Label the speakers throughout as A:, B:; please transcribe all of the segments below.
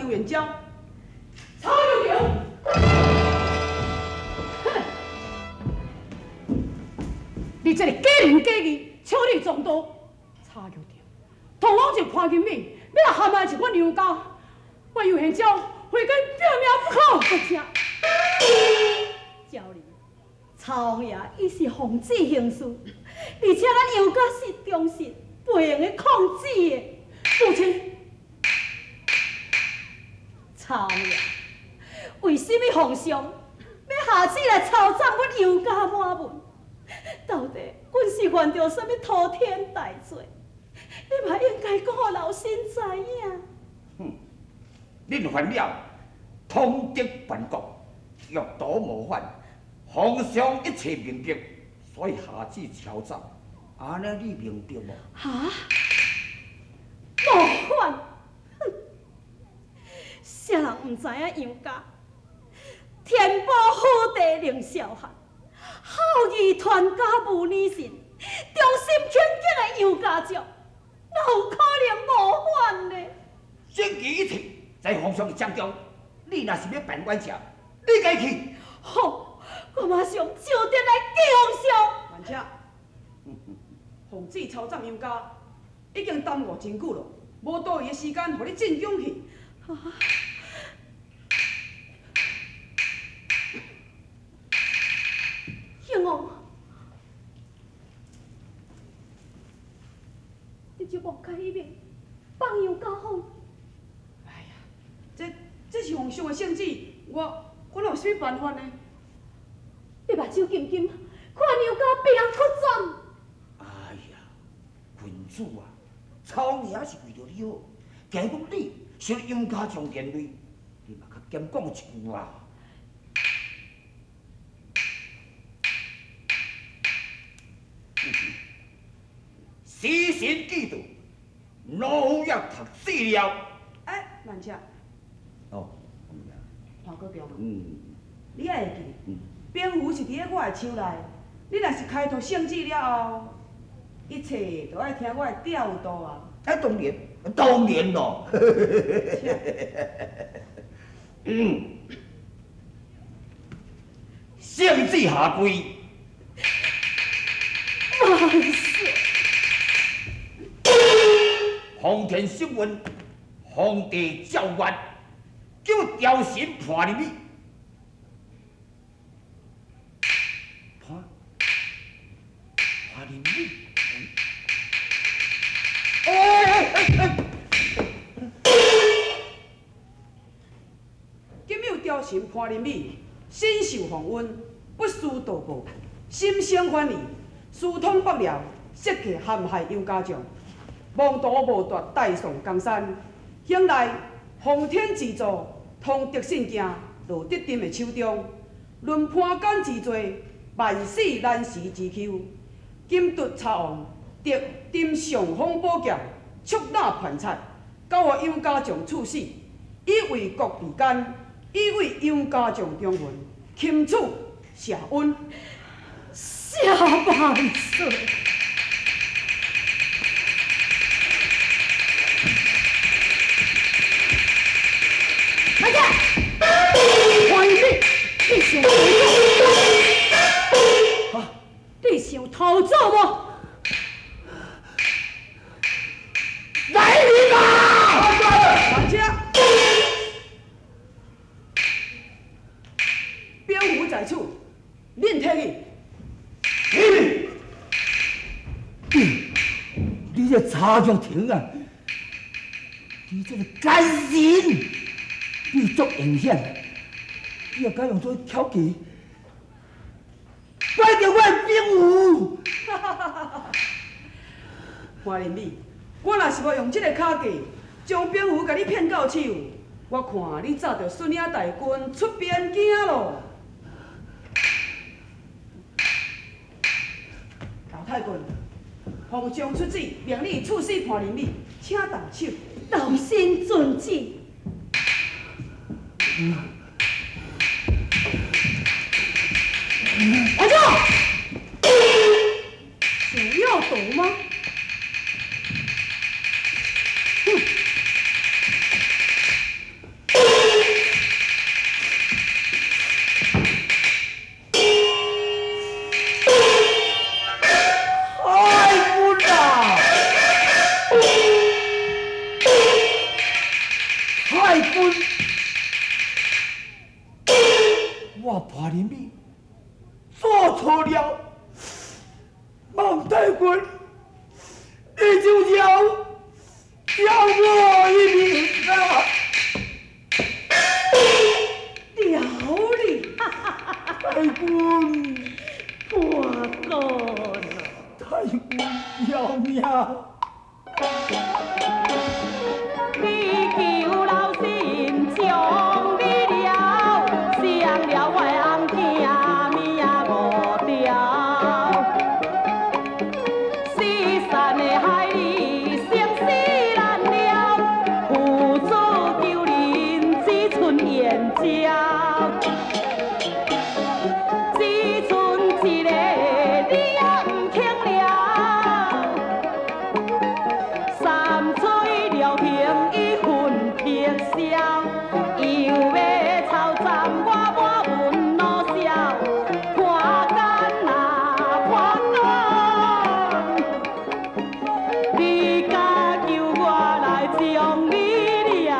A: 杨元蛟。曹玉强，
B: 哼！你這个假仁假義、巧立強盜，曹玉強，同王就潘金美，欲來陷害著阮楊家，我楊元蛟非跟拼命不可。
C: 嬌兒，曹王爺伊是奉旨行事，而且咱楊家是忠實，袂用得抗旨的。
B: 母親，
C: 曹王爺，為什麼皇上欲下旨來抄斬阮楊家滿門？到底阮是犯著啥物滔天大罪？你嘛應該講予老身知影。
D: 哼，恁犯了通敵叛國、欲圖謀反，皇上一切明白，所以下旨抄斬。按呢你明白無？
C: 哈？謀反？哼！啥人毋知影楊家天寶好地凌少漢，孝義傳家無年信，忠心勤儉的楊家將，哪有可能謀反呢？
D: 證據一切在皇上的掌中，你若是欲辦冤者，你家去。
C: 好，我馬上就得來見皇上。
A: 慢車，奉旨抄斬楊家，已經耽誤真久咯，無多餘的時間，予你進宮去。
C: 啊！興王，你就網開一面，放楊家風。
A: 哎呀，這是皇上的聖旨，我哪有啥物辦法呢？
C: 你目睭金金，看楊家被人屈斬。
D: 哎呀，郡主啊，曹王爺是為著你好，驚講你受楊家將連累，你嘛較檢講一句啊。死神既到，老夫也讀死了。
A: 哎，慢車。
D: 哦，
A: 潘國忠啊，你愛會記，兵符是佇咧我的手內，你若是開脫聖旨了後，一切都愛聽我的調度啊。
D: 哎，當然，當然咯。嗯，聖旨下跪。
C: 萬歲！
D: 奉天承運，皇帝詔曰，叫朝臣潘仁美，潘仁美，哎哎哎哎！
A: 今有朝臣潘仁美，身受皇恩，不思盗过，心生反意，私通北辽，设计陷害杨家将，妄图谋夺大宋江山。幸来奉天之助，通德信件落得朕的手中，论潘奸之罪，万死难辞之咎。今夺查王得朕尚方宝剑，捉拿叛贼，交予杨家将处死，以为国利奸，以为杨家将忠魂，钦此谢恩。
C: 谢万岁！
B: 来者，欢迎你，你想逃走？你想逃走無？
D: 來人啊！
A: 慢車，兵符在此，恁提去。
D: 你這查玉婷啊！你這個奸人，你足陰險，你也敢用這巧計，拐著我的兵符！
A: 潘仁美，我若是無用這个巧計，將兵符共你騙到手，我看你早就率領大軍出邊境咯。老太君，皇上出旨，命你處死潘仁美，請動手。
C: 老身遵旨。
B: 阿舅，想要赌嗎？哼！
D: 我错了，望太君，你就饶饶我一命啊！
C: 饶你，
D: 太君，
C: 潘公，
D: 太君饶命！
C: 你求老身将你了，伤了我的翁囝命无条。失散的孩儿生死难料，父子求人只剩燕鸟，只剩一个你也毋肯了。三吹了形已分碧霄，又欲抄斩我满门老少，潘干啊潘公，你敢求我来将你了？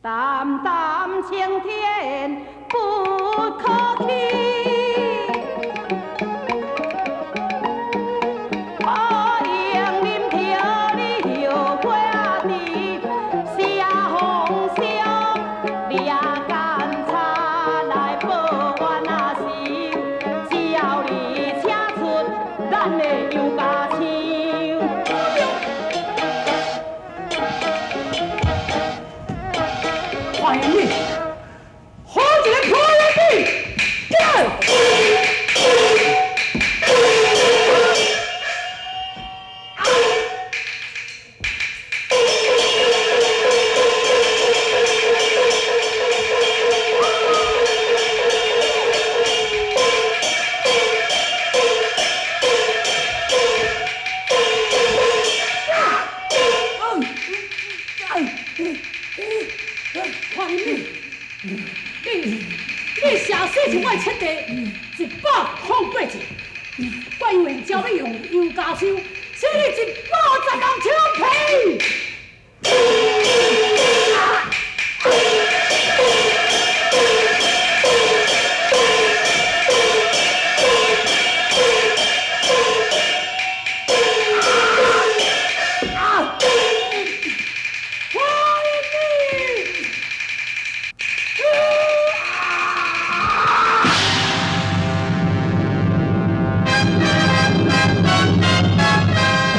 C: 淡淡青天不可欺，我用啉着你后悔啊甜，写封信你也干柴来报冤啊仇，只要你请出咱的杨家枪。
A: 欢迎你，好一个潘元美，起来！
B: 潘元美，你射死是我的七弟，108字，我杨元照要用杨家枪，切你110枪皮。